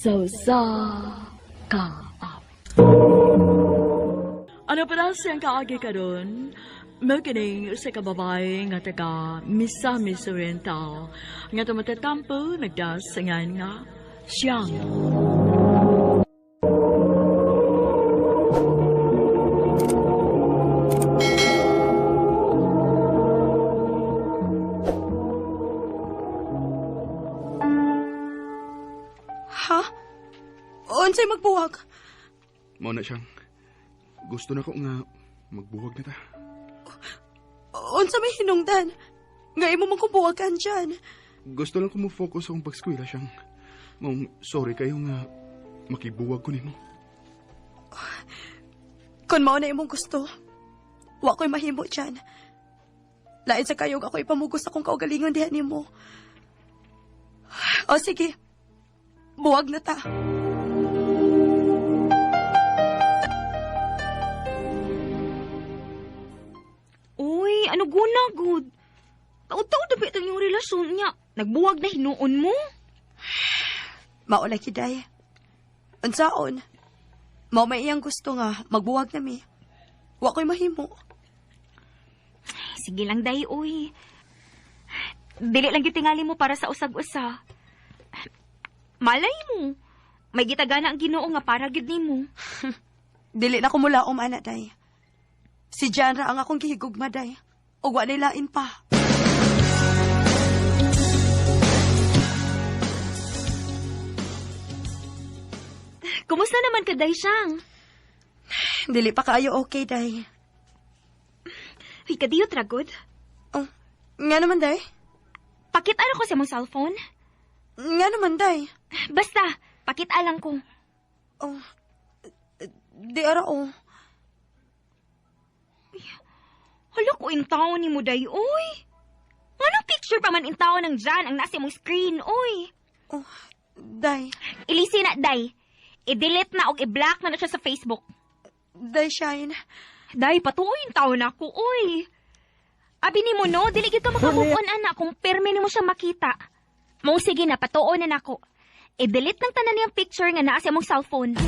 Sa usa ka awit. Ano pa siyang kaagi karon? Mao kining usa ka babae nga taga Misamis Oriental nga tumatatampo nagdasangan nga Siyang. Ha? Unsay magbuwag? Mao na siyang gusto na ko nga magbuwag na ta. Unsa may hinungdan? Nga imo man kong buwagan dyan. Gusto lang ko mo focus sa akong pag-eskwela siyang. Mong sorry kayo nga makibuwag ko nimo. Kung mao na imong gusto, wa ko'y mahimo dyan. Lain sa kayog ako ipamugos akong kaugalingon diha nimo. O sige, buwag na ta. Uy, ano guna, good? Taon-taon na ba itong iyong relasyon niya? Nagbuwag na hinuon mo? Mao lagi day. Unsaon? Mao may iyang gusto nga magbuwag na mi. Wa ko'y mahimo. Sige lang, day, uy. Dili lang gyud tingali mo para sa usag-usa. Malay mo. May gitagana ang Ginoo nga para gyud nimo. Dili na ko mulaom ana day. Si Jan ra ang akong gihigugma day. Ug wa lain pa. Kumusta naman ka, day, siyang? Dili pa kaayo okay day. Uy, kadiyot ra gud. Oh, nga naman day. Pakita ko sa mong cellphone. Nga naman day. Basta, pakita lang ko. Oh, di ara oh. Hala ko intaon ni mo, day, uy. Anong picture pa man intaon ng Jan ang nasa imong screen, uy? Oh, day. Ilisi na, day. I-delete na og i-block na na siya sa Facebook. Day Shine. Day, patuoy yung taon ako, uy. Abi ni mo, no? Dili gyud ka makamove on, anak, kung perme nimo siya makita. Mo sige na, patuo na nako. I-delete ng tanan niyang picture nga naa sa imong cellphone.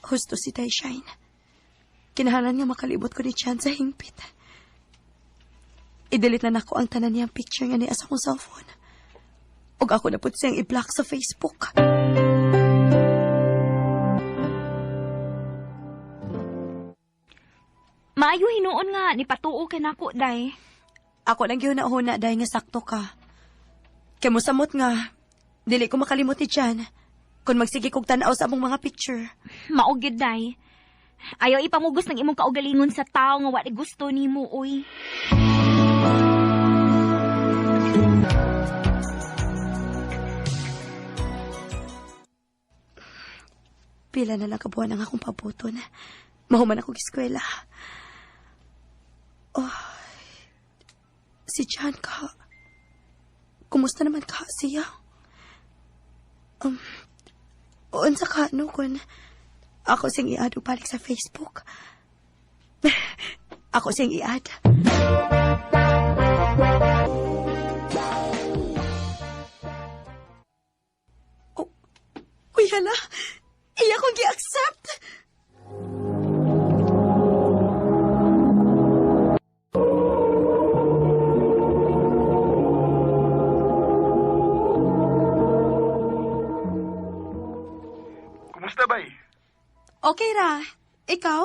Husto si Day Shine. Kinahanglan nga makalibot ko ni Chan sa hingpit. I-delete na nako ang tanan niyang picture nga niya sa akong cellphone. Ug ako na pud siyang i-block sa Facebook. Maayo hinuon nga, ni patuo ka nako, day. Ako lang gihuna-huna day nga sakto ka. Kay mosamot nga, dili ko makalimot ni Jan. Kung magsige kog tan-aw sa among mga picture. Mao gyud, day. Ayaw ipamugos ng imong kaugalingon sa tao nga wa gusto nimo, uy. Pila na lang kabuan ang akong pabuton. Mahuman ako eskwela. Oh, si Jan ka. Kumusta naman ka siya? Unsa ka, no, kun ako siyang i-add og balik sa Facebook. Ako siyang i-add. Oh, uy, hala. Iya kong gi-accept. Kumusta bay? Okay ra. Ikaw?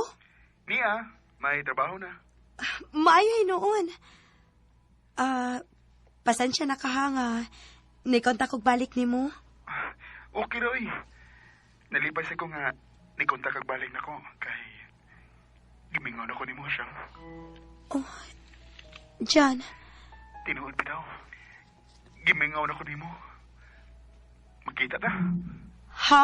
Niya, may trabaho na. Maayo hinuon. Pasensya na ka ha nga. Ni-contact og balik nimo. Okay ra oy. Nalipay sa ko nga ni-contact kag balik nako kay gimingaw na ko nimo siya. Oh, Jan. Tinuod bitaw. Gimingaw na ko nimo. Magkita ta. Ha?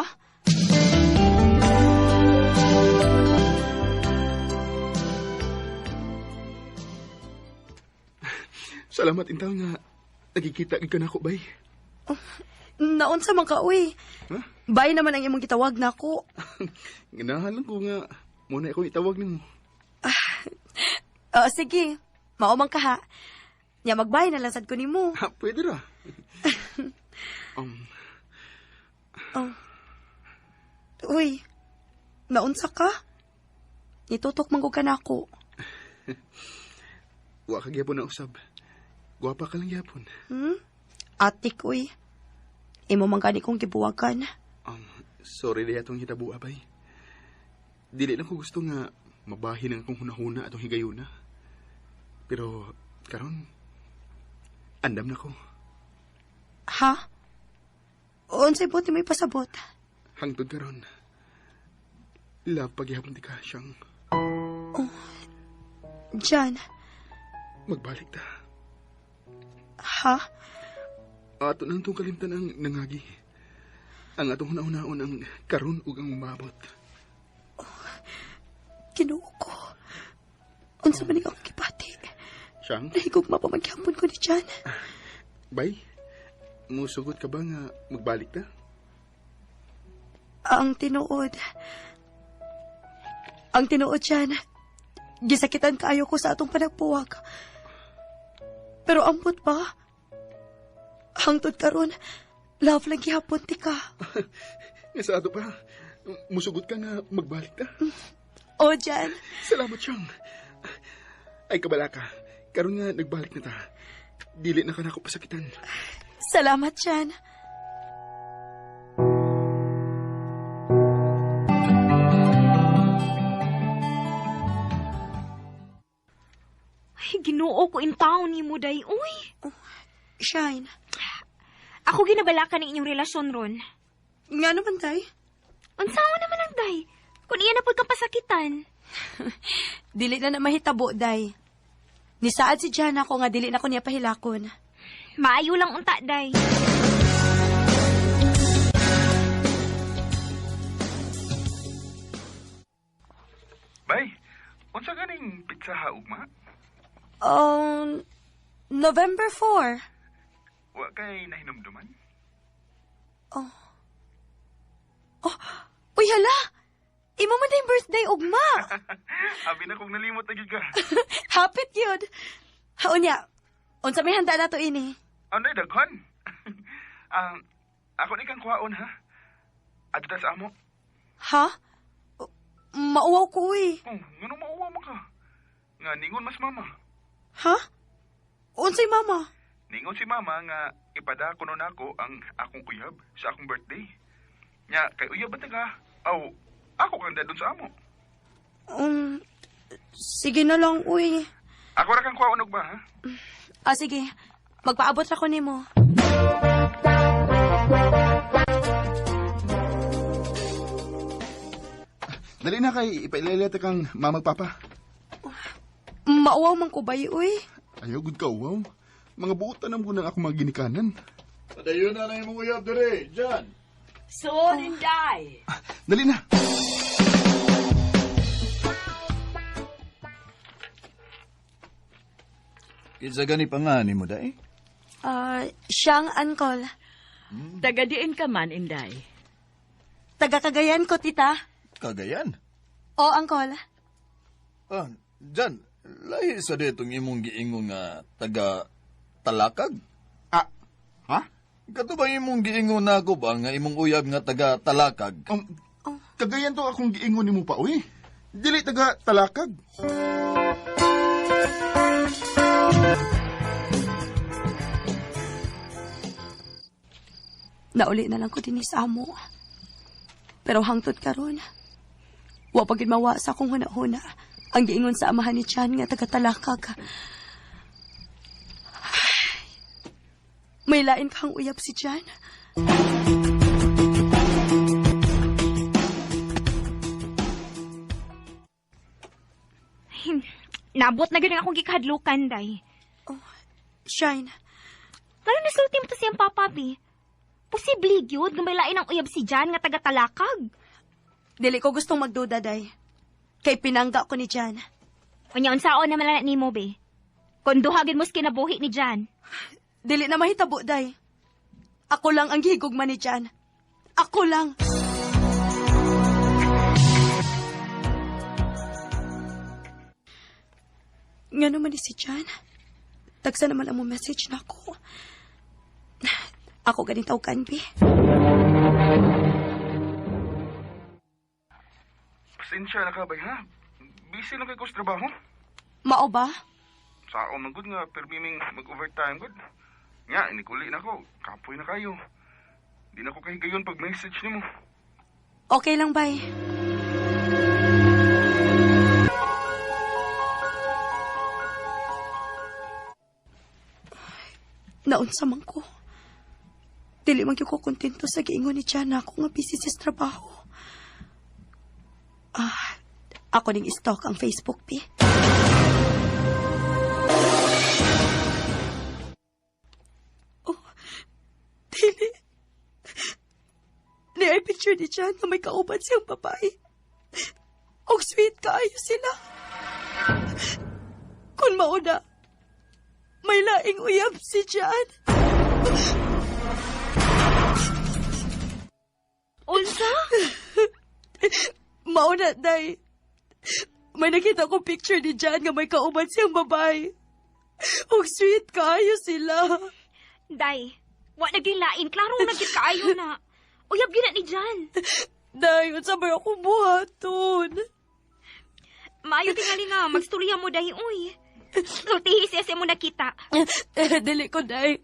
Salamat intaw nga nagkikita gid ka nako bay. Oh, naunsa man ka uy. Ha? Bay naman ang imong gitawag nako. Ganahan lang ko nga mo na akong itawag nimo. Oh, sige. Mao man ka ha. Nya magbahin na lang sad ko nimo. Ha, pwede ra. um, Oh. Uy, naunsa ka? Nitutok man ko ka nako. Wa ka gyapon na usab. Gwapa ka lang gyapon. Hmm? Atik, uy. Imo man gani kong gibuwagan. Sorry di atong hitabo abay. Dili lang ko gusto nga mabahin ang akong hunahuna atong higayuna. Pero karon andam na ko. Ha? Unsay buti may pasabot? Hangtod karon. Love pagyapon ti ka siyang Jan, magbalik ta. ha? Ato nang tong kalimtan ang nangagi. Ang atong hunahunaon ang karon ug ang umabot. Ginoo ko. Unsa man ikaw gipati? Siyang, Nahigugma pa magyapon ko ni Jan. bay, musugot ka ba nga magbalik ta? Ang tinuod. Ang tinuod, Jan. Gisakitan kaayo ko sa atong panagpuwag. Pero ambot ba? Hangtod karon, love lang gihapon ti ka. Nga sa ato pa, musugot ka nga magbalik ta? O, Jan. Salamat siyang. Ay, kabala ka. Karon nga nagbalik na ta. Dili na ka na ako pasakitan. Salamat, Jan. Ay, Ginoo ko in town ni mo day, uy. Shine. Ako ginabalakan ng inyong relasyon ron. Nga naman, tay. Unsaon naman ang day? Kung iya na pud kang pasakitan. Dili na na mahitabo, day. Nisaad si Jan ako nga dili na ko niya pahilakon. Maayo lang unta, day. Bay, unsa ganing pizza ha ugma? November 4. Wa kay nahinumduman? Uy, hala! Imo man na yung birthday, ugma! Abi na kong nalimot na gyud ka. Hapit yun. Unya, unsa may handa na to ini? Ano daghan? Ako ni kang kuhaon ha. Adto ta sa amo. Ha? Mauwaw ko eh. Oh, ngano mauwa man ka? Nga ningon mas mama. Ha? Unsay mama? Ningon si mama nga ipada kuno nako ang akong uyab sa akong birthday. Nya kay uyab ba taga? Aw, ako kang dadon sa amo. Sige na lang, uy. Ako ra kang kuhaon og ba ha? Ah, sige. Magpaabot ra ko nimo. Dali na kay ipailala kang mama papa. Mauwaw man ko bay, uy. Ayaw gud ka uwaw. Mga buotan ang bunang ako mga ginikanan. Padayon na na imong uyab dire, Jan. So, Inday. Dali na. Kinsa gani pa nga nimo dai? Ah, siyang uncle. Taga-diin ka man, Inday. Taga Cagayan ko, tita. Cagayan. O, uncle. Ah, Jan, lahi sa ditong imong giingon nga taga Talakag. Ah, ha? Kato ba imong giingon nako ba nga imong uyab nga taga Talakag? Kagayan to akong giingon nimo pa uy. Dili taga talakag. Nauli na lang ko dinhi sa amo. Pero hangtod karon, wa pa gid mawa sa akong hunahuna ang giingon sa amahan ni Chan nga taga-talakag. Ay, may lain kang uyab si Chan. Nabot na gyud ang akong gikahadlukan, day. Shine, Ngano nasulti mo to siyang papa, bi? Posible gyud nga may lain ang uyab si Jan nga taga-talakag. dili ko gustong magduda, day. Kay pinangga ko ni Jan. Unya unsaon naman na nimo, be? Kung duha gyud mo sa kinabuhi ni Jan. Dili na mahitabo, day. Ako lang ang gihigugma ni Jan. Ako lang. Nga naman ni si Jan. Tagsa naman ang mo message na ako. Ako ganing tawgan, bi. Pasensya na ka, bay, ha? Busy lang kay ko sa trabaho. Mao ba? Sa ako man gud nga, permiming mag-overtime gud. Nga, inikuli na ko. Kapoy na kayo. Di na ko kahigayon pag message nimo. Okay lang, bay. Naunsa man ko. Dili man gyud ko kontento sa giingon ni Jana ako nga busy sa trabaho. Ah, ako ning stalk ang Facebook, pi. Oh, dili. Ni ay picture ni Jan na may kauban siyang babae. Og sweet kaayo sila. Kung mauna, may laing uyab si Jan. Unsa? Mauna, day. May nakita ko picture ni Jan nga may kauban siyang babae. Og sweet kaayo sila. Day, wa naging lain. Klaro na gid kaayo na. Uyab gyud na ni Jan. Day, unsa may ako buhaton? Maayo tingali nga, magstorya mo dahi, uy. Sultihi siya sa mo nakita. Dili ko, day.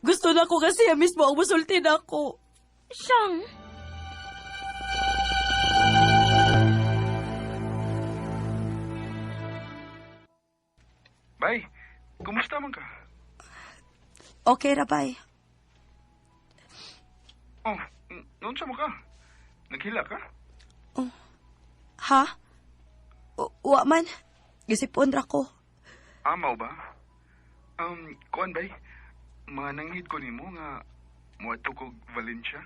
Gusto na ko kasi siya mismo ang musulti na ako. Siyang, Bay, kumusta man ka? Okay ra, bay. Oh, noon sa mo ka? Naghila ka? Ha? Wa man. Gisipon ra ko. Amaw ba? Kuan bay, mananghid ko nimo nga muadto kog Valencia.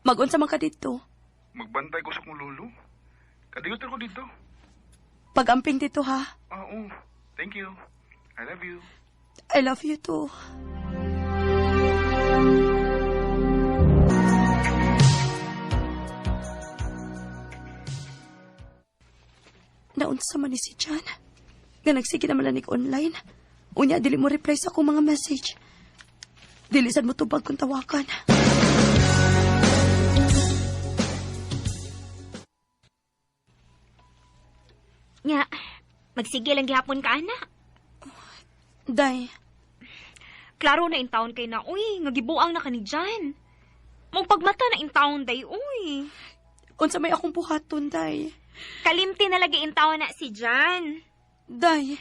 Magunsa man ka dito. Magbantay ko sa kong lolo. Kadiyot ko dito. Pag-amping dito ha. Ah, oo. Thank you. I love you. I love you too. Naunsa man ni si Jan. Nga nagsige naman lang online. Unya, dili mo reply sa akong mga message. Dili sad mo tubag kung tawakan. nya, magsige lang gihapon ka, ana. Day, Klaro na in town kay na, uy, nga gibuang na ka ni Jan. Mong pagmata na in town, day, uy. unsa may akong buhaton, day. Kalimti na lagi in town na si Jan. Day.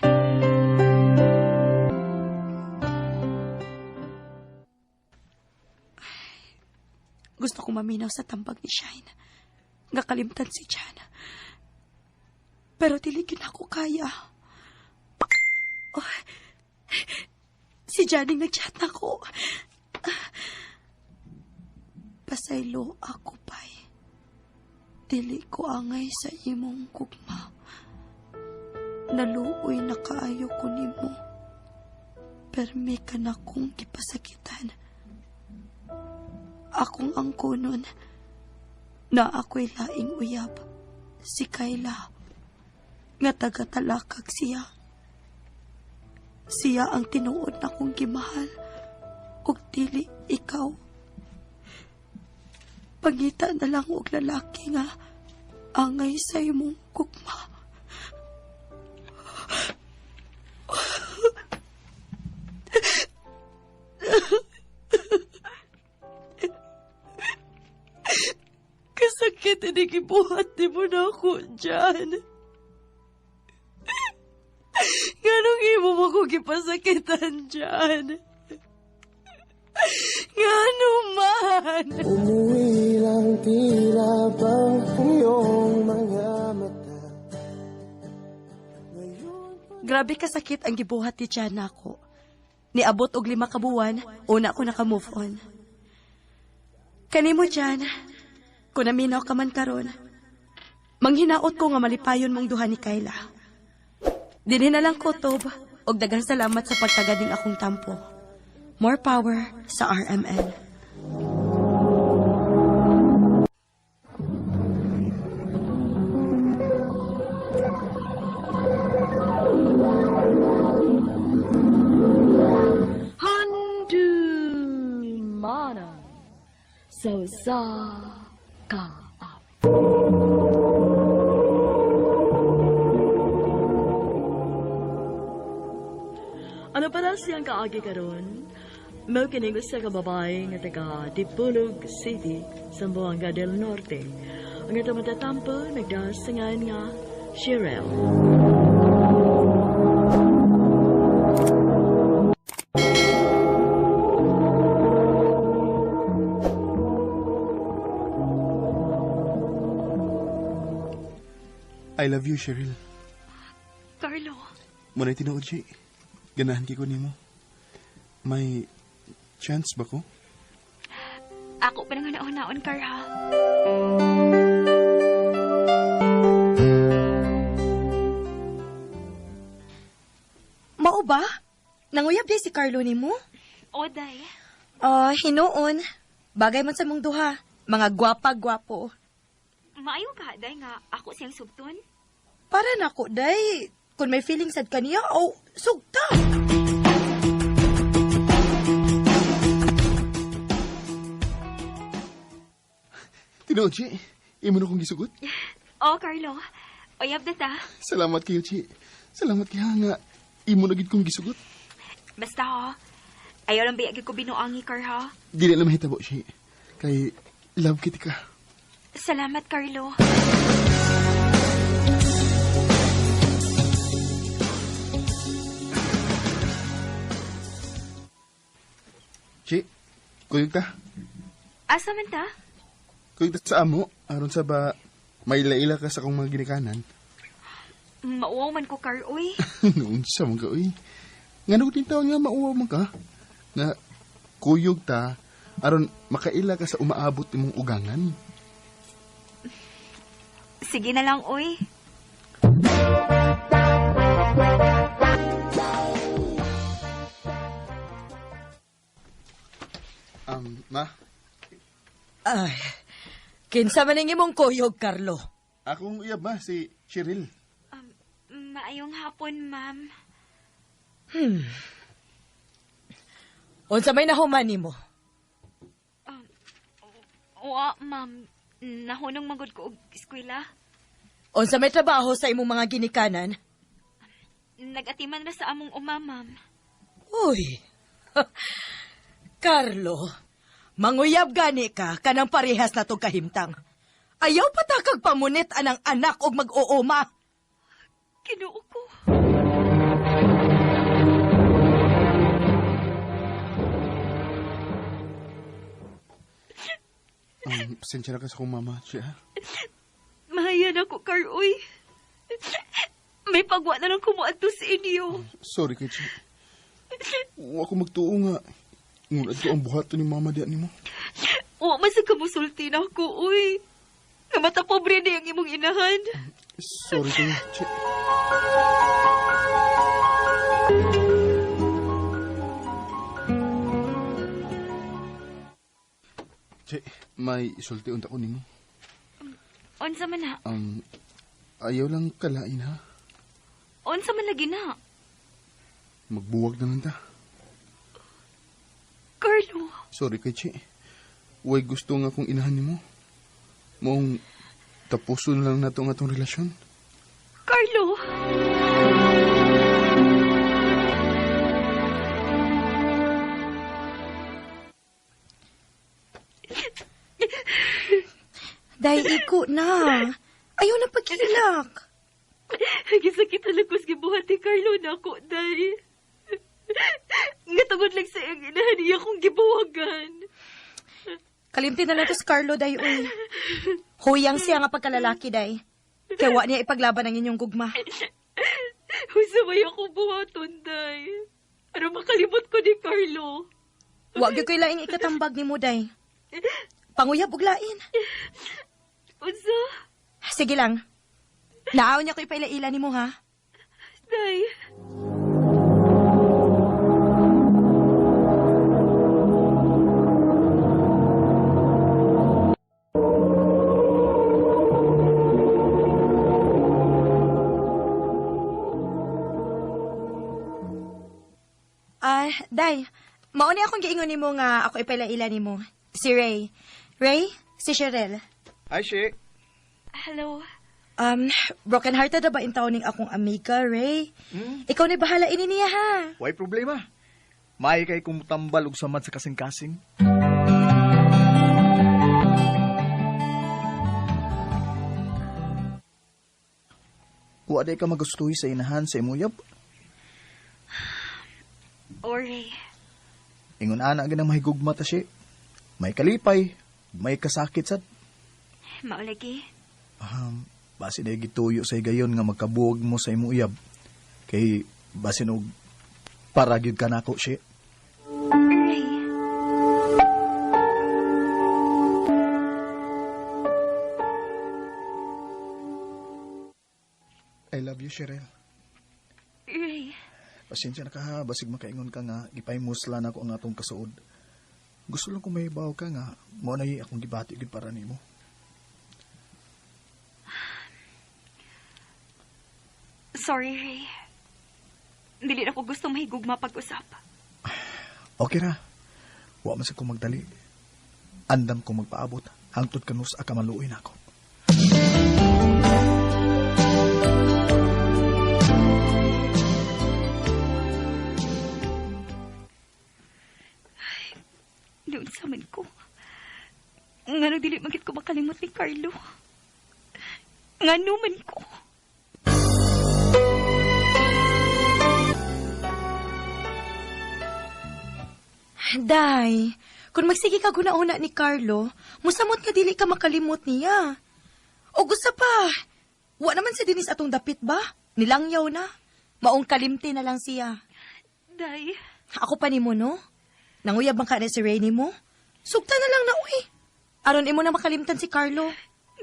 Gusto kong maminaw sa tambag ni Shine. Nga kalimtan si Jan. Pero dili gyud ako kaya. Oh, si Janing nag-chat na ako. Pasaylo ako, bay. Dili ko angay sa imong gugma. Naluoy na kaayo ko nimo. Permi ka na kong gipasakitan. Akong angkonon na ako'y laing uyab, si Kayla, nga taga-talakag siya. Siya ang tinuod na kong gimahal, ug dili ikaw. Pangita na lang og lalaki nga angay sa imong gugma. Kasakit ini gibuhat ni mo na ako dyan. Nganong imo mo ko gipasakitan dyan? Ngano man? Umuwi lang tila bang iyong mga mata. Grabe kasakit ang gibuhat ni Jan nako. Niabot og 5 ka buwan, una ko naka-move on. Kanimo Jan, kung naminaw ka man karon, manghinaot ko nga malipayon mong duha ni Kayla. Dinhi na lang ko, Tob, og daghang salamat sa pagtagad ning akong tampo. More power sa RMN. Sa usa ka awit. Ano pala siyang kaagi karon? Mao kining usa ka babae nga taga Dipolog City, Zamboanga del Norte. Ang atong matatampo nagdasingan nga Cheryl. I love you, Cheryl. Carlo, Muna'y tinuod, Chi. Ganahan kay ko nimo. May chance ba ko? ako pa nang naon-naon, Car, ha? Mao ba? Nanguyab di si Carlo nimo? O, day. Ah, hinuon. Bagay man sa mong duha. Mga gwapa-gwapo. Maayo ka, day, nga ako siyang sugton. Para nako, day. Kung may feeling sad kaniya, oh, sugta. Tinuod, Chi. Imo na kong gisugot. O, Carlo. Uyab na ta. Salamat kayo, Chi. Salamat kaya nga. Imo na gid kong gisugot. Basta, ha? Ayaw lang biyag ko binuangi, Car, ha? Dili na mahitabo, Chi. Kay love kit ka. Salamat, Carlo. Chi, kuyog ta. Asa man ta? Kuyog ta sa amo. Aron sa ba, may laila ka sa akong mga ginikanan. Mauwaw man ko, Car, uy. Noon sa mga uy. Nga nung taon nga mauwaw man ka. Na kuyog ta, aron makaila ka sa umaabot imong ugangan. Sige na lang, uy. Ma, Ay, kinsa man ang imong kuyog, Carlo? akong uyab ma, si Cheryl. Maayong hapon, ma'am. Unsa may nahuman nimo? Wa, ma'am. Nahunong magod ko og eskwela. Unsa may trabaho sa imong mga ginikanan? Nag-atiman na sa among uma, ma'am. Uy. Carlo, manguyab gani ka kanang parehas na tong kahimtang. Ayaw patakag pamunit anang anak og mag-uuma. Kinuo ko. Pasensya na ka sa akong mama, Chi, ha? Mahayan ako, Car, uy. May pagwa na lang kumuadto sa inyo. Sorry kay Chi. Wa ko magtuo nga. Ngunad ko ang buhaton ni mama diyan nimo. Wa man sa kamusulti na ako, uy. Nga mata pobre na ang imong inahan. Sorry kayo, Chi. Chi, may isulti unta ko nimo. Unsa man na? Ayaw lang kalain ha. Unsa man lagi na? Magbuwag na lang ta. Carlo, Sorry kay Chi. Way gusto nga kong inahan nimo. Mong tapuson lang nato ang atong relasyon. Carlo. Day, iko na. Ayaw na pagkilak. Gisakit na ko sa gibuhat ni Carlo na ako, day. Nga tungod lang sa iyang inahan niya akong gibuwagan. Kalimti na lang to si Carlo, day, uy. Huyang siya nga pagkalalaki, day. Kaya wa niya ipaglaban ang inyong gugma. Unsa may akong buhaton, day. Ano makalimot ko ni Carlo? Wa gyud ko'y laing ikatambag nimo, day. Panguyab og lain. Unsa? Sige lang. Naaw niya ko ipaila-ila nimo, ha? Day. Ah, day. Mao ni akong giingon nimo nga ako ipaila-ila nimo. Si Ray. Ray, si Cheryl. Hi, Shi. Hello. Broken hearted na ba in taon ning akong amiga, Ray? Ikaw na bahala ini niya, ha? Way problema. May kay kumutambal og samad sa kasing-kasing. Wa day ka magustuhi sa inahan sa imong uyab. O, Ray. Ingon ana ginang mahigugma ta si. May kalipay, may kasakit sad. Maulagi. Basi day gituyo sa higayon nga magkabuog mo sa imong uyab. Kay basin og para gyud ka nako si. Ray. I love you, Cheryl. Ray. Pasensya na ka ha, basig makaingon ka nga gipaymusla na ko ang atong kasuod. Gusto lang ko mahibaw ka nga mao na akong gibati gyud para nimo. Sorry, Ray. Dili na ko gusto mahigugma pag-usap. Okay ra. Wa man sa ko magdali. Andam ko magpaabot hangtod kanus aka maluoy nako. Doon sa man ko. Ngano dili man gid ko makalimot ni Carlo. Ngano man ko. Day, kung magsige ka guna-una ni Carlo, musamot nga dili ka makalimot niya. O gusto pa, wa naman si Denise atong dapit ba? Nilangyaw na. Maong kalimti na lang siya. Day, Ako pa nimo, no? Nanguyab man ka na si Ray nimo? Sugta na lang na, uy. Aron imo na makalimtan si Carlo.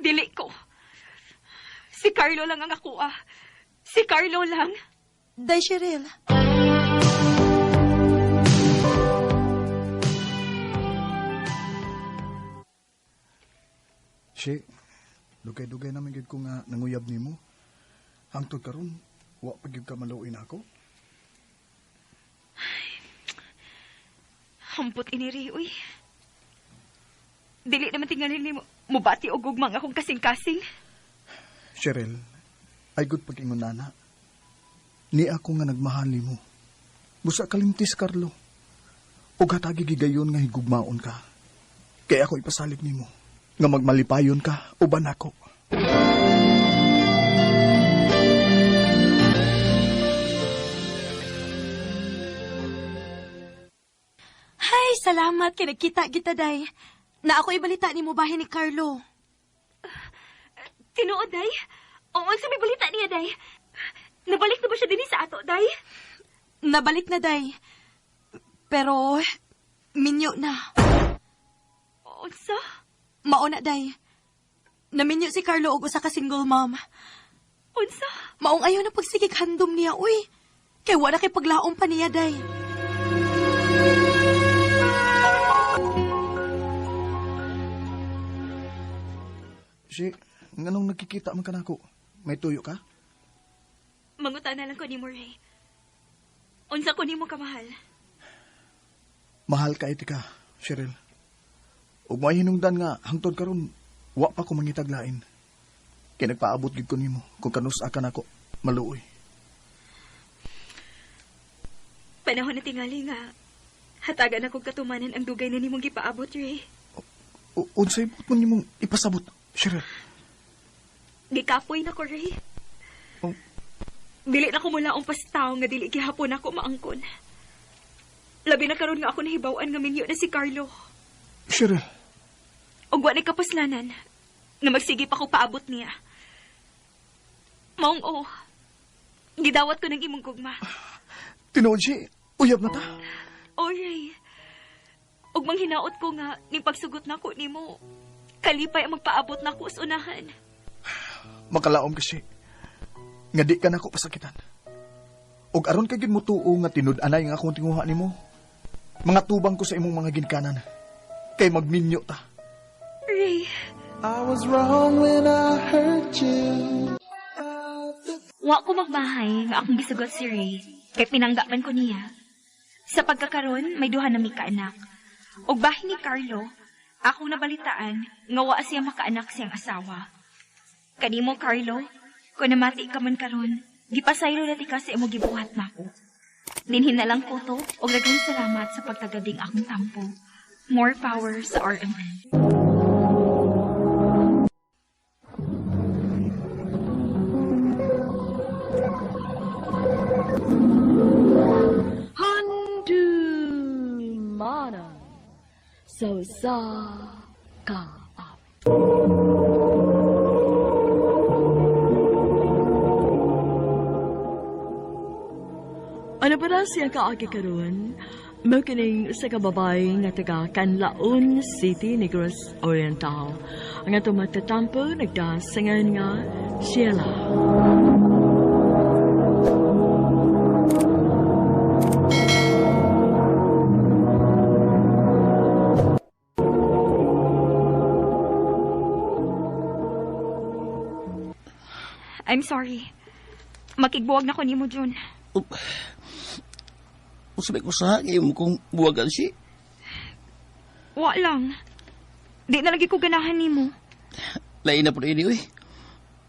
dili ko. Si Carlo lang ang ako ah. Si Carlo lang. Day, Cheryl. Shi, dugay-dugay naman gyud ko nga nanguyab nimo. Hangtod karon, wa pa gyud ka maluoy nako. Hampot ini Ray, uy. Dili naman tingalin nimo. Mubati og gugmang akong kasing-kasing. Cheryl, ay good pag-ingon nana. Ni ako nga nagmahal nimo. Busa kalimtis, Carlo. Og hatagi gigayon nga higugmaon ka. Kaya ako ipasalig nimo nga magmalipayon ka uban ako. Hay, salamat kay nagkita kita, Day. Na ako ibalita ni mo bahin ni Carlo. Tinuod, Day? Oo, sa may balita niya, Day. Nabalik na ba siya dinhi sa ato, Day? Nabalik na, Day. Pero, minyo na. Unsa? Mauna, Day. Naminyo si Carlo og usa ka single mom. Unsa? Maong ayaw na pagsigig handom niya, uy. Kay wala kay paglaom pa niya, Day. Shi, nganong nagkikita man ka nako? May tuyo ka? Manguta na lang ko ni mo, Ray. Unsa ko nimo kamahal? Mahal ka iti ka, Cheryl. Ug may hinungdan nga hangtod karon wa pa ko mangitag lain. Kay nagpaabot gid ko nimo kung kanus ka nako maluoy. Panahon na tingali nga hatagan akong katumanan ang dugay na nimong gipaabot, Ray. Unsay buot mo nimong ipasabot, Cheryl? Gikapoy na ko, Ray. Oh. Dili na ko mula ang pastaw nga dili gihapon ako maangkon. Labi na karon nga ako nahibaw-an nga minyo na si Carlo. Cheryl, Ug wa ni kapuslanan nga magsige pa ko paabot niya. Maong o. Gidawat ko ng imong gugma. tinuod si, uyab na ta. O, Ray. Ug manghinaot ko nga ning pagsugot nako nimo. Kalipay ang magpaabot nako sa unahan. Makalaom kasi. Nga di ka nako pasakitan. Ug aron kay gid mo tuo nga tinud-anay nga akong tinguha nimo. Mga tubang ko sa imong mga ginkanan. Kay magminyo ta. Ray, I was wrong when I hurt you. wa ko magmahay nga akong gisugot si Ray. Kay pinangga man ko niya. Sa pagkakaron, may duha na mi kaanak. Ug bahin ni Carlo, Akong nabalitaan, nga wa siya makaanak siyang asawa. Kanimo, Carlo, kung namati ka man karon, gipasaylo na ti ka sa imong gibuhat nako. Dinhin na lang ko to, og daghang salamat sa pagtagading akong tampo. More power sa RMN. Handumanan sa usa ka awit. Ano pa na siya kaagi karon? Mao kining usa ka babae nga taga Canlaon City, Negros Oriental. Ang atong matatampo nagdasangan nga Sheila. I'm sorry. Makigbuwag na ko nimo, Jun. Usabay ko sa imo kong buwagan si. Wa lang. Di na lagi ko ganahan nimo. Lain na po ini, uy.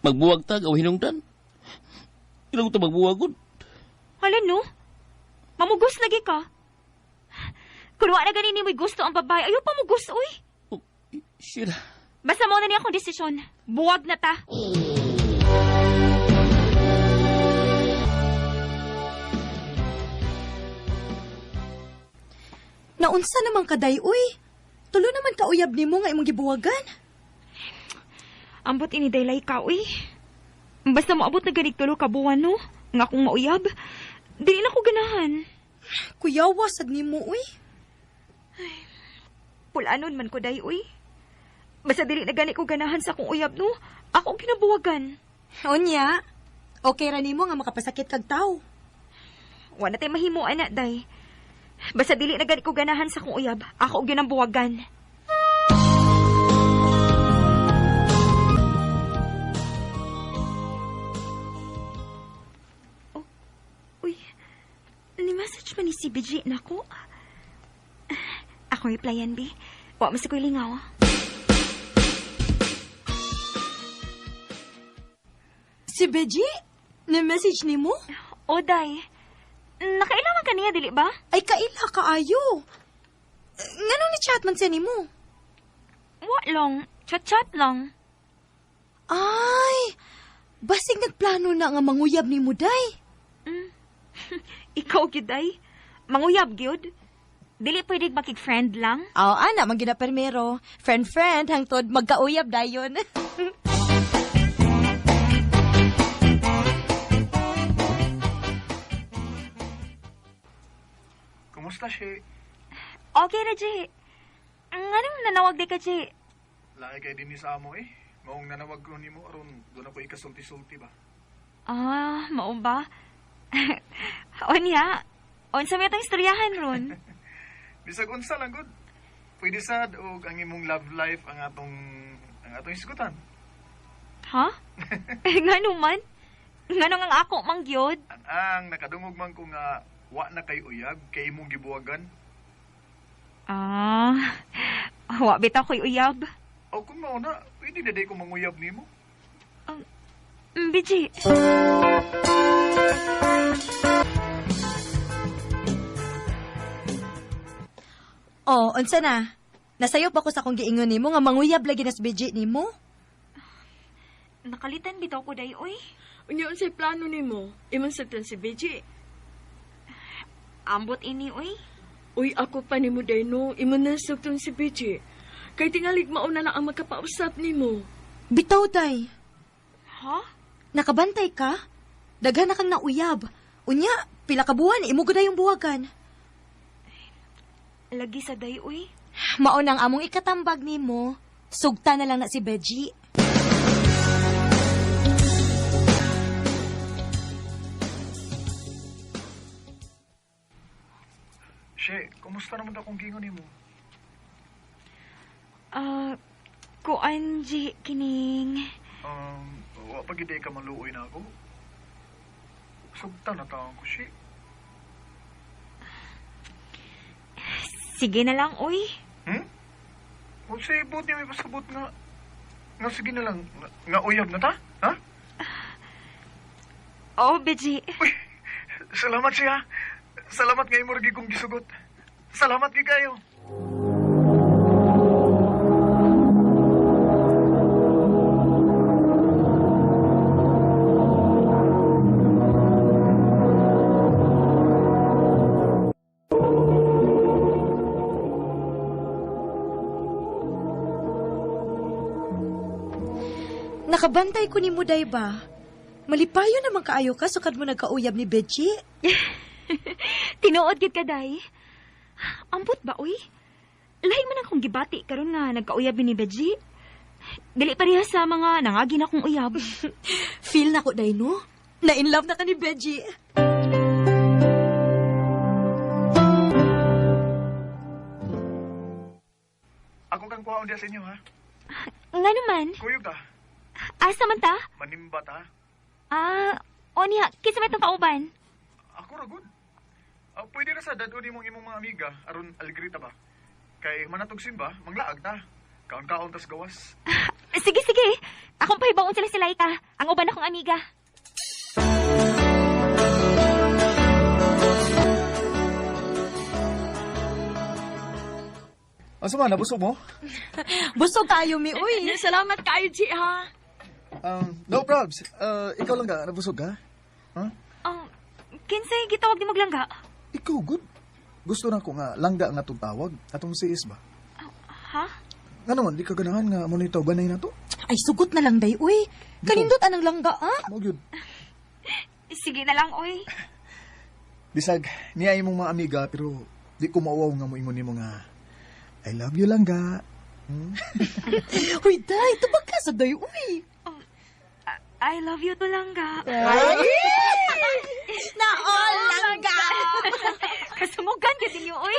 Magbuwag ta, gaw hinungdan. Ilang ta magbuwagod. Hala no? Mamugos lagi ka. Kung wa na gani nimo'y gusto ang babae, ayaw pa mugos, uy. Oh, Sheila. Basta mo na niya akong desisyon. Buwag na ta. Naunsa naman kaday, uy. Tulo naman kauyab nimo nga imong gibuwagan. Ambot ini daylay ka, uy. Basta moabot na ganig tulo ka buwan, no? Nga akong mauyab. Dili na ko ganahan. Kuyawa sad nimo, uy. Pulanon man ko day, uy. Basta dili na gani ko ganahan sa akong uyab, no? Ako ang kinabuwagan. Unya, okay ra nimo nga makapasakit kag tawo. Wala tay mahimo, ana, day. Basta dili na gani ko ganahan sa akong uyab. Ako ang ginambuwagan. Oh, uy. Ni-message man ni si BG nako. Ako replyan, B. Wa mas ko'y lingaw. Si Beji, ni-message nimo? O, day. Nakailaman ka niya, dili ba? Ay kaila kaayo. Nganong ni chat man siya nimo? Wa lang. Chat-chat lang. Ay, basig nagplano na nga manguyab nimo day. Ikaw, gyud, day. Manguyab, gyud. Dili pwede makig-friend lang. Aw, ana, man gina permero. Friend friend hangtod magkauyab dayon. Kumusta si? Okay ra, Jay. Nganong nanawag di ka, Jay? Lahi kay dinhi sa amo eh. Maong nanawag ko nimo aron doon ako ikasulti-sulti ba. Ah, mao ba? Onya, unsa may atong istoryahan ron? Bisag unsa lang gud. Pwede sad og ang imong love life ang atong isgutan. Ha? Ngano man? Ngano ang ako mang gyud? Ang nakadungog man ko nga wa na kay uyab kay imong gibuwagan. Ah, wa bitaw ko'y uyab. O kung mao na, pwede na day ko manguyab nimo. Biji. Oh, unsa na? Nasayop ako sa akong giingon nimo nga manguyab lagi na si Beji nimo. Nakalitan bitaw ko day, oy. Unya unsay plano nimo? Imong sabtan si BG. Ambot ini, oy. Uy, ako pa nimo day no. Imo na sabtan si BG. Kay tingalig mauna na ang makapausap nimo. Bitaw day. Ha? Nakabantay ka? Daghan na kang nauyab. Unya, pila ka buwan imo gud yung buwagan. Lagi sa day, oy. Mao nang among ikatambag nimo. Sugta na lang na si Beji. She, kumusta naman akong gingon nimo? Ah, kuan, Jay, kining... Wa pa gid ka maluoy na ako. Sugta na taon ko, she. Sige na lang, oy. Hmm? Unsay buot niya may pasabot nga nga sige na lang nga uyab na ta? Ha? Oh, Benji. Uy, salamat siya. Salamat nga imo ra gyud kong gisugot. Salamat gyud kayo. Nakabantay ko ni mo, day ba? Malipayo naman kaayo ka sukad mo nagkauyab ni Benji. Tinuod gid ka, day. Ambot ba, uy? Lahi man akong gibati karon nga nagkauyab ni Benji. Dili pareha sa mga nangagi na kong uyab. Feel na ko, day, no? Na in love na ka ni Benji. Ako kang kuhaon diya sa inyo ha. Nga naman, Kuyog ta. asa man ta? Manimba ta. Ah, o niya, kinsa may itong kauban? Ako ra gud. Pwede na sa dadon imong imong mga amiga aron alegre ta ba. Kay manatog simba, manglaag ta. Kaon-kaon tas gawas. Sige, sige. Akong pahibaon sila si Laika. Ang uban akong amiga. Asa man nabusog mo? Busog kayo, mi, uy. Salamat kayo, G, ha? No probs. Ikaw lang ka, nabusog ka? Huh? Oh, kinsay gitawag ni maglangga? Ikaw good. Gusto na ko nga langga nga itong tawag atong siis ba? Ha? Nga naman, di ka ganahan nga mo nito ganay na to. Ay, sugot na lang, day, uy. Kanindot anang langga, ah? Mo gyud. Sige na lang, oy. Bisag niya imong mga amiga pero di ko mauwaw nga moingon nimo nga I love you langga. Uy, day, tubag ka sa day, uy. I love you to langga. Na all langga! Kasumugan ka din oy.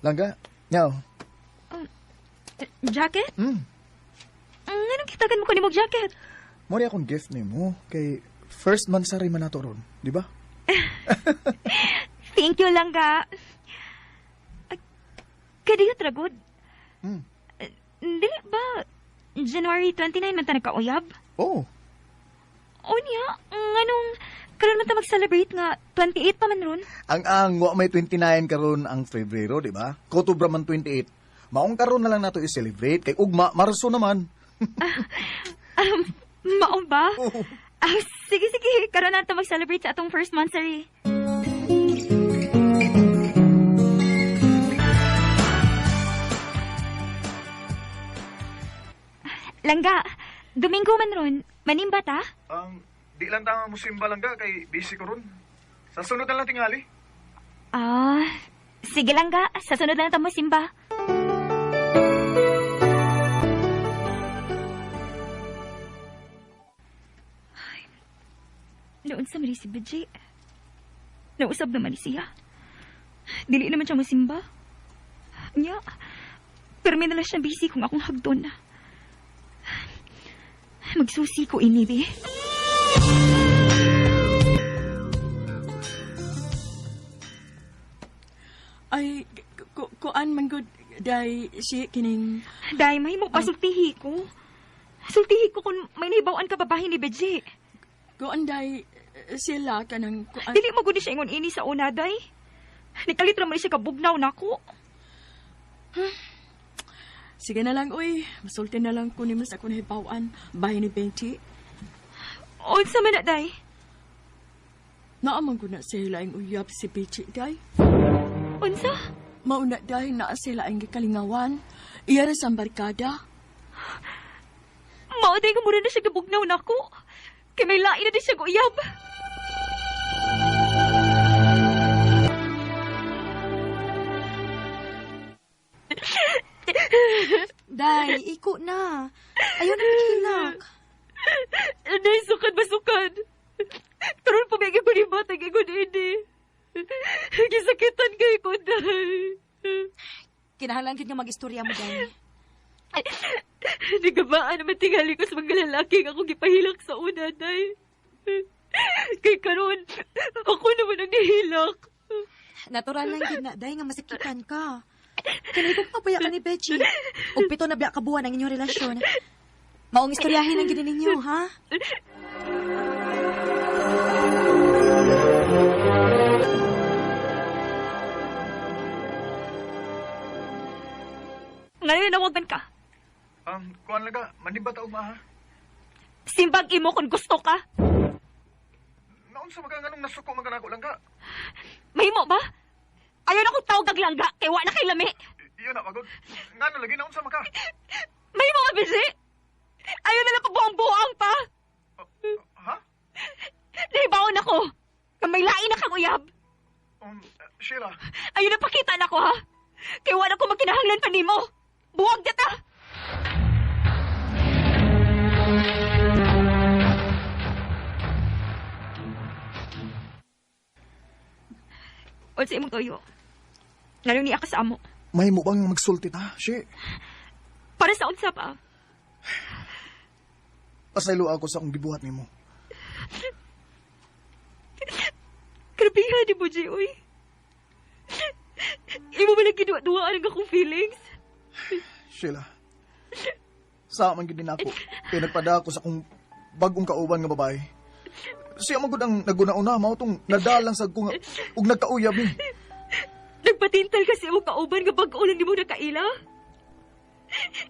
Langga, nyaw. Jacket? Mm. Anong kitagan mo ko ni mong jacket? Mo ni akong gift nimo kay first month sa man nato ron, di ba? Thank you, langga. Kadiyot ragod. Mm. Dili ba January 29 man ta nagkauyab? Oh, O niya, nganong karon man ta mag-celebrate nga 28 pa man ron. ang wa may 29 karon ang Febrero, di ba? Kotobra man 28. Maong karon na lang nato i-celebrate kay ugma Marso naman. Maong ba? Oh. Ah, sige, sige. Karon na ta mag-celebrate sa atong first monthsary. Langga, Domingo man ron. Manimba ta? Di lang ta musimba lang ka kay busy ko ron. Sa sunod na lang tingali. Ah, sige langga. Sa sunod na lang ta mosimba. Ay, Noon sa mali si Benji. Nausab naman ni siya. Dili naman siya mosimba. Nya, pero may nalang siya busy kung akong hagdon na. Magsusi ko ini, be. Ay, kuan man gud, day, si kining... Day, may mo pasultihi ko. Sultihi ko kung may nahibawan ka babahin ni Benji. Kuan, day, sila kanang kuan... Dili mo gud siya ingon ini sa una, day. Nikalit ra man siya kabugnaw nako. Sige na lang, uy. Masulti na lang ko ni mas ako nahibawan. Bahay ni Benji. Unsa man na, day? Naaman ko na sila ang uyab si Benji, day. Unsa? Mauna, day, naa sila ang gikalingawan. Iya ra sa barkada. Mao day nga mura na siya kabugnaw nako. Kay may lain na di siya guyab. Day, iko na. Ayaw na pagkilak. Day, sukad ba sukad? Karon pa may ko ni bata ko ini. Gisakitan kay ko, day. Kinahanglan gid nga mag-istorya mo, day. Nagabaan naman tingali ko sa mga lalaki nga akong gipahilak sa una, day. Kay karon, ako naman ang nihilak. Natural lang gid na, day nga masakitan ka. Kaya kung pabaya ka ni Bechi, ug 7 na biya ka buwan ang inyong relasyon. Maong istoryahin ang gid ninyo, ha? Ngayon nawagan ka. Kuan laga, maniba ta ugma ha? Simbag imo kung gusto ka. Naunsa man ka nganong nasuko man ka nako langga? Mahimo ba? Ayaw na kong tawag ang langga, kay wa na kay lami. Iyo na magod. Ngano lagi naunsa man ka? Mahimo ba, Bisi? Ayaw na lang pabuang-buang pa. Ha? Nahibaon ako. Nga may lain na kang uyab. Sheila. Ayaw na pakita na ako, ha? Kay wa na ko magkinahanglan pa nimo. Buwag na ta! Unsa imong tuyo? Ngano niya ka sa amo? Mahimo bang magsulti ta, She? Para sa unsa pa? Pasaylo ako sa akong gibuhat nimo. Grabehan ni mo, Jay, uy. Imo ba lang giduwa-duwaan ang akong feelings? Sheila, sa man gid nako, kay nagpada ako sa akong bagong kauban nga babae. Siya man gud ang naguna-una, mao tong nadalang sad ko nga ug nagkauyab ni. Nagpatintal kasi imong kauban nga bag-o lang nimo nakaila.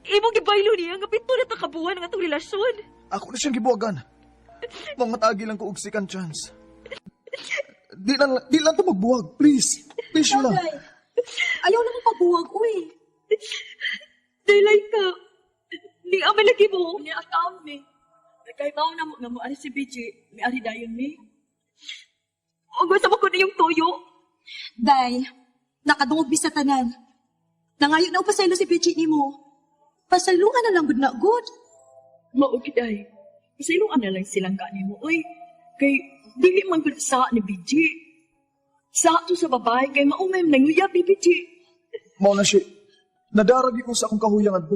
Imong gibaylo niya nga 7 na ta kabuan ang atong relasyon. Ako na siyang gibuwagan. Mangatagi lang ko og second chance. Di lang to magbuwag, please. Please, Sheila. Ayaw naman pabuwag, uy. Daylight ka. Di ama lagi mo. Ni akaw ni. Nagkaibaw na mo nga mo ari si BJ, mi ari dayon mi. Og gusto mo ko na yung tuyo. Day, nakadungog bisa tanan. Nangayo na upasaylo si BJ nimo. Pasayloan na lang gud na good. Mao gid ay. Pasayloan na lang silang ka nimo oy. Kay dili man gud sa ni BJ. Sa to sa babae kay maumay nanguyab ni BJ. Mao na siya. Nadarag ko sa akong kahuyang adto.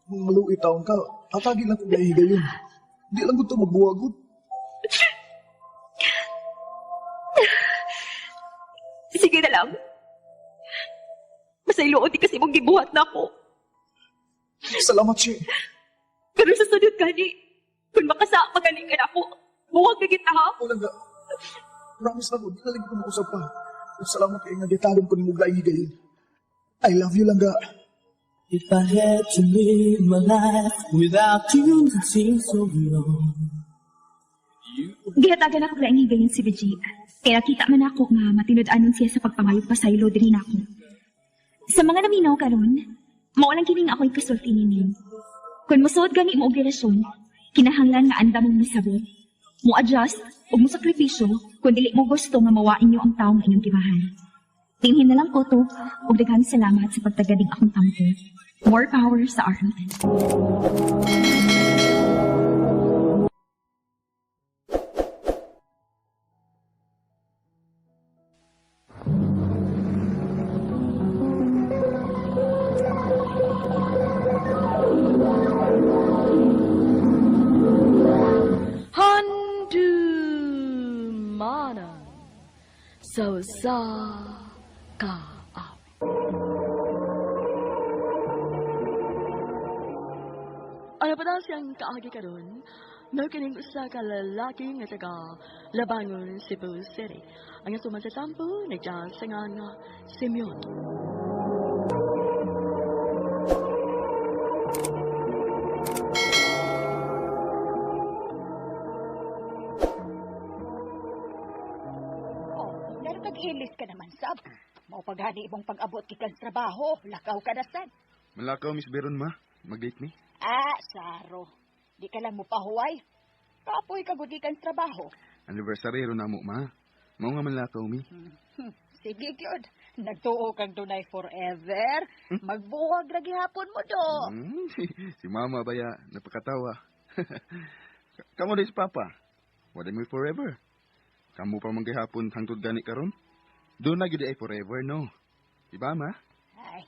Kung maluit taon ka, atagi lang kong nahigayon. Di lang gud to magbuwag gud. Sige na lang. Masayloon di kasi mong gibuhat na ako. Salamat, Shi. Pero sa sunod gani, kung makasa, magaling ka na ako. Buwag na kita, ha? Ako lang ga. Promise na ko, di na lagi ko mausap pa. Salamat kay nga gitagon ko ni mong laing higayon. I love you lang ga. If I had to live my life without you, it seems so long. Gihatagan ako laing higayon si BG. Kaya kita man ako nga matinud-anon siya sa pagpangayog pasaylo diri nako. Sa mga naminaw karon, mao lang kining ako'y kasulti ninyo. Kung mosuod gani mo og relasyon, kinahanglan nga andam mong misabot, mo adjust ug mo sakripisyo kung dili mo gusto nga mawain niyo ang tawo nga inyong gimahal. Tingin na lang ko to ug daghang salamat sa pagtagadig akong tampo. More power sa RMN. Handumanan sa usa ka awit. Ano pa daw siyang kaagi karon? Mao kining usa ka lalaki nga taga Labangon, Cebu City. Ang atong matatampo nagdaan sa nga Simeon. Oh, nagpag-ilis ka naman, sab. Maupaghani imong pag-abot gikan sa trabaho, lakaw ka na sad. Malakaw, Miss Beron, ma. Mag-date mi. Ah, saro. Di ka lang mo pahuway. Kapoy ka gud gikan sa trabaho. Anniversary ron na mo, ma. Mao nga manlakaw mi. Sige, gyud. Nagtuo kang dunay forever. Magbuwag ra gihapon mo do. Si mama baya, napakatawa. Kamu din si papa. Wala mo forever. Kamu pa man gihapon hangtod gani karon. Doon na gid ay forever, no? Diba, ma? Ay,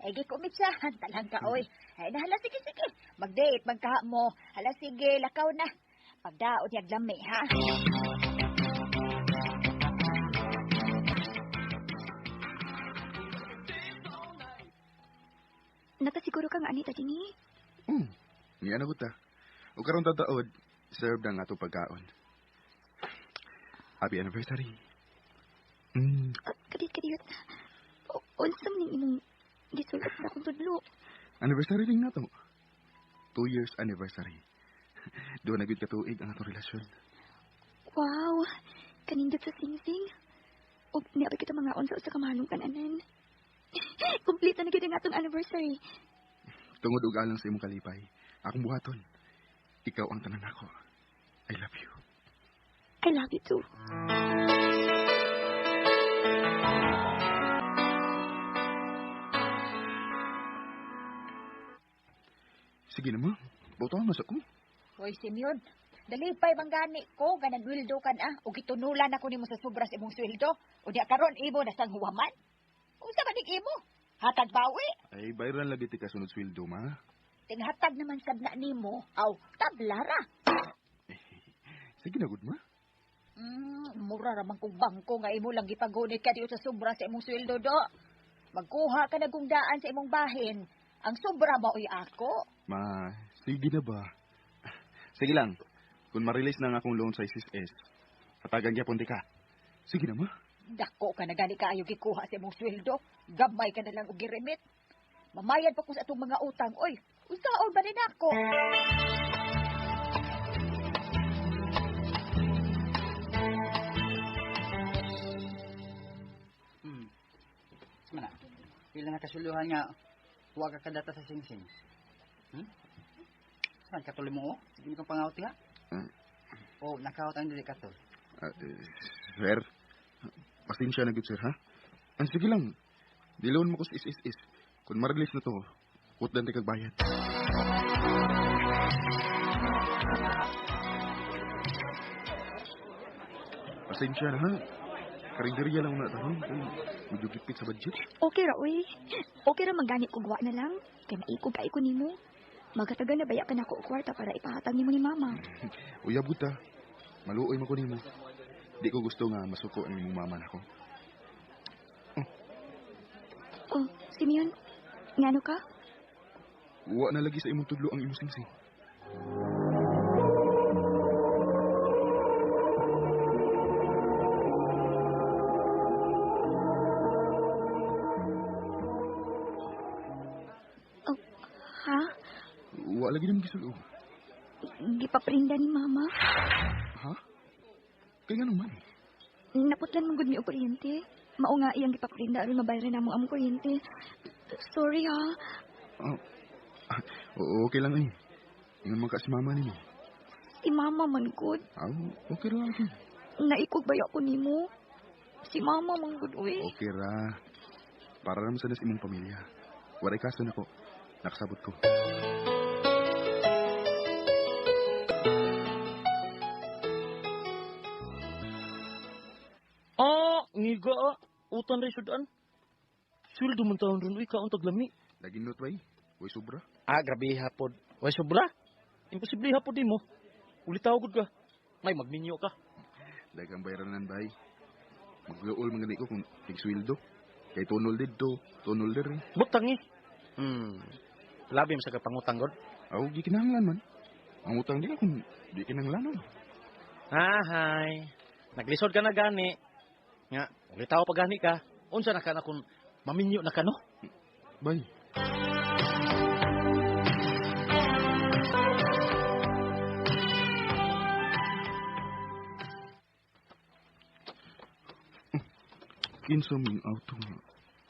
ay gikumitsahan talang ka, oy. Ay, nahala, sige, sige. Mag-date, magkaha mo. Hala, sige, lakaw na. Pagdaot yag lami, ha? Nakasiguro ka nga anita dinhi. Ni ano ko ta. O karon tataod, serve na nga itong pagkaon. Happy anniversary. Kadiyot, kadiyot. Unsa man ning imong gisulot sa akong tudlo? Anniversary rin na to. 2 years anniversary. Doon na gyud katuig ang atong relasyon. Wow! Kanindot sa singsing. Og niabay kita mga unsa sa kamahalong kananan. Kumplito na gyud ang atong anniversary. Tungod og alang sa imong kalipay, akong buhaton. Ikaw ang tanan nako. I love you. I love you too. Sige na, ma. Bautawan na sa ko. Hoy, Simeon. Dalipay bang gani ko, ganagwildo ka na, o gitunulan ako nimo sa sobra sa imong sweldo, o di karon imo na sang huwaman. Unsa man ning imo? Hatag bawi? Ay, bayran lagi ti kasunod sweldo, ma. Tinghatag naman sad na nimo, aw, tablara. Sige na, good, ma. Mura ra man kong bangko nga imo lang gipagunit ka diyo sa sobra sa imong sweldo, do. Magkuha ka na kung daan sa imong bahin. Ang sobra mao'y ako. Ma, sige na ba? Sige lang. Kung ma-release na nga akong loan sa SSS, hatagan gyapon ti ka. Sige na, ma. Dako ka na gani kaayo gikuha sa imong sweldo. Gamay ka na lang og giremit. Mamayad pa ko sa atong mga utang. Oy, unsaon ba ni nako? Sama na. Pila na kasuluhan nga huwag ka kadata sa singsing. Saan katuloy mo? Oh? Sige mo kang pangawat ha? Oh, nakawat ang dili katol. Sir, pasensya na gyud sir ha. Ang sige lang. Diloon mo ko sa SSS. Kung ma-release na to, kutdan ti kag bayad. Pasensya na ha. Karinderya lang na taron. Medyo gipit sa budget. Okay ra, uy. Okay ra manggani kog wa na lang. Kay maikog kay ko nimo. Magatagal na baya ka na ko og kwarta para ipahatag nimo ni mama. Uyab gud ta. Maluoy man ko nimo. Di ko gusto nga masuko ang imong mama nako. Oh, Simeon, ngano ka? Wa na lagi sa imong tudlo ang imong singsing. Oh, ha? Wa lagi nimo gisulo. Gipaprinda ni mama. Ha? Kay ngano man? Naputlan man gud mi og kuryente. Mao nga iyang gipaprinda aron mabayaran namo among kuryente. Sorry ha. Oh. Oo, okay lang eh. Ingon man ka si mama nimo. Si mama man gud. Aw, okay ra okay. Naikog baya ko nimo. Si mama man gud uy. Okay ra. Para naman sa imong pamilya. Waray kaso nako. Nakasabot ko. Ah, ngiga ah. Utan rin sudan. Sweldo man taon ron, uy, kaon taglami. Laging not bay. Way sobra. Ah, grabe hapod. Way sobra? Imposible hapod di mo. Ulitaw gud ka. May magminyo ka. Daghang bayranan bay. Magluol man gani ko kung tigsweldo. Kay tunol didto, tunol diri. Butang eh. Labi mo sa kapangutang god. Aw, gi kinahanglan man. Ang utang di ka kung di kinahanglan. Ahay. Naglisod ka na gani. Nga, ulitaw pa gani ka. Unsa na ka na kung maminyo na ka, no? Bay. Kinsa ming auto nga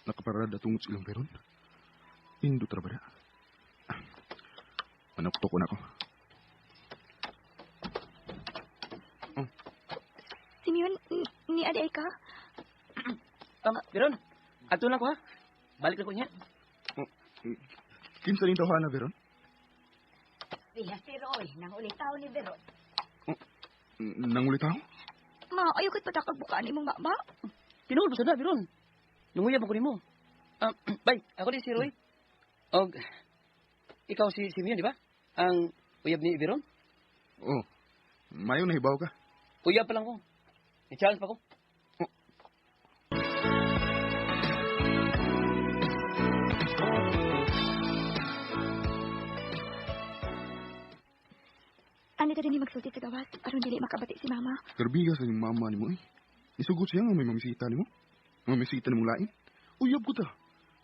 nakaparada tungod sa ilang peron? Indot ra ba na? Manuktok ko na ako. Oh. Simeon, ni aday ka? Veron, adto na ko ha. Balik na ko niya. Oh, kinsa ning tawhana, Veron? Siya si Roy, nang ulitaw ni Veron. Oh, nang ulitaw? Ma, ayaw ko't patakag bukaan imong mama. Tinuod ba sa na, Veron? Nunguyab ako nimo. Bay, ako din si Roy. Og, ikaw si Simeon, di ba? Ang uyab ni Veron? Oh. Mayo nahibaw ka. Uyab pa lang ko. May chance pa ko. Ano ta din magsulti sa gawas aron dili makabati si mama. Garbiga sa iyong mama ni mo eh. Nisugot siya nga may mamisita ni mo. Mamisita ni mo lain. Uyab ko ta.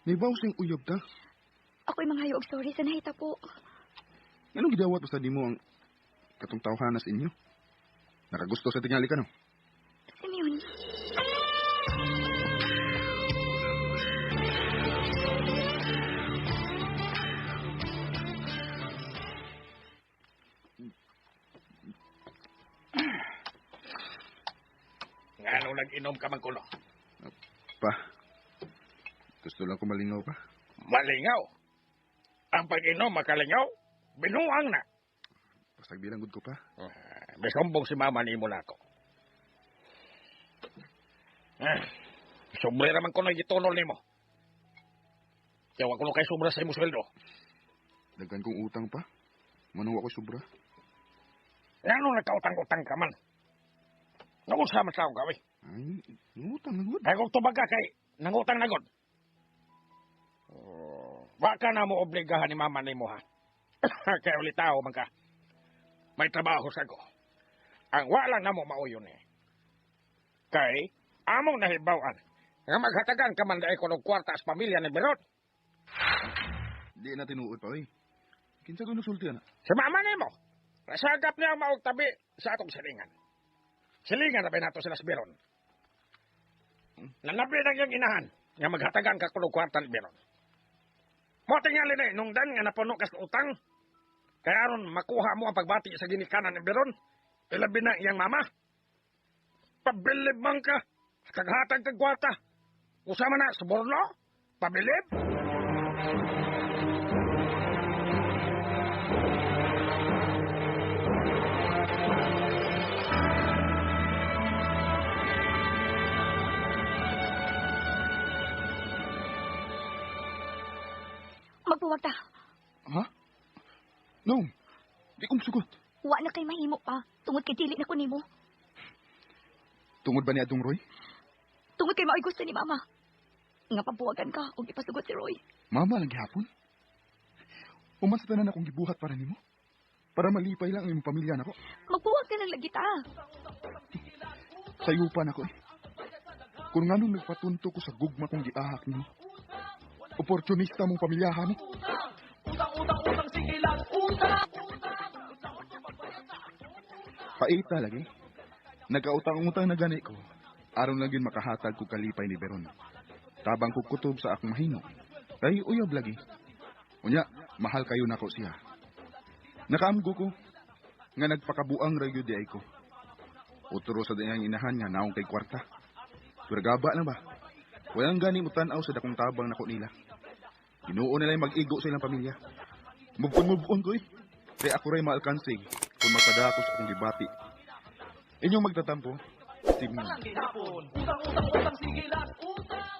Nahibaw siyang uyab ta. Ako'y manghayo og sorry sa nahita po. Anong gidawat basta di mo ang katong tawhana sa inyo? Nakagusto sa tingali ka no? Simeon. Ngano nag-inom ka man kuno? Pa, gusto lang ko malingaw pa. Malingaw. Ang pag-inom makalingaw, binuang na. Pasagbilang gud ko pa. Misumbong si mama nimo nako. Sobre raman kuno gitunol nimo. Kaya wa kuno kay sobra sa imong sweldo. Daghan kong utang pa. Manuwa ko sobra. Ngano nagkautang-utang ka man? Naunsa man sa akong gawi? Ay, utang na gud. Kay kung tubag ka kay nangutang na gud. Wa ka na mo obligahan ni mama nimo ha. Kay ulitaw man ka. May trabaho sa ko. Ang wala na mo mauyon eh. Kay among nahibaw-an nga maghatagan ka man dai kuno kwarta sa pamilya ni Berot. Di na tinuod pa oy. Kinsa ko nagsulti ana? Si mama nimo. Nasagap niya ang maog tabi sa atong silingan. Silingan na ba nato sila sa Beron? Nanabi na iyang inahan nga maghatagan ka kuno kwarta ni Beron. Mo tingali na nung dan nga napuno ka sa utang. Kaya aron makuha mo ang pagbati sa ginikanan ni Beron, ilabi na iyang mama. Pabilib man ka, kaghatag kag kwarta. Usama na, suborno, pabilib. Magbuwag ta. Ha? No. Di ko musugot. Wa na kay mahimo pa tungod kay dili na ko nimo. Tungod ba ni Adong Roy? Tungod kay mao'y gusto ni mama. Nga pabuwagan ka og ipasugot si Roy. Mama lang gihapon. Uman sa tanan akong gibuhat para nimo. Para malipay lang ang imong pamilya nako. Magbuwag ka lang lagi ta. Sayupan ako eh. Kung nganong nagpatunto ko sa gugma kong giahak nimo. Oportunista mong pamilyahan mo. Utang, utang, utang, sige lang, utang! Paita lagi. Nagkautang-utang na gani ko. Aron lang yun makahatag ko kalipay ni Beron. Tabang ko kutob sa akong mahino. Kay uyab lagi. Unya, mahal kayo nako siya. Nakaamgo ko nga nagpakabuang ra gyud di ay ko. Utro sa diyang inahan nga naong kay kwarta. Pero gaba na ba? Walang gani mo tan-aw sa dakong tabang nako nila. Ginoo nila yung mag-igo sa ilang pamilya. Move on ko eh. Kaya ako rin maalkansi kung magpadako sa akong gibati. Inyong magtatampo, Simeon. Utang, utang, utang, sige lang, utang!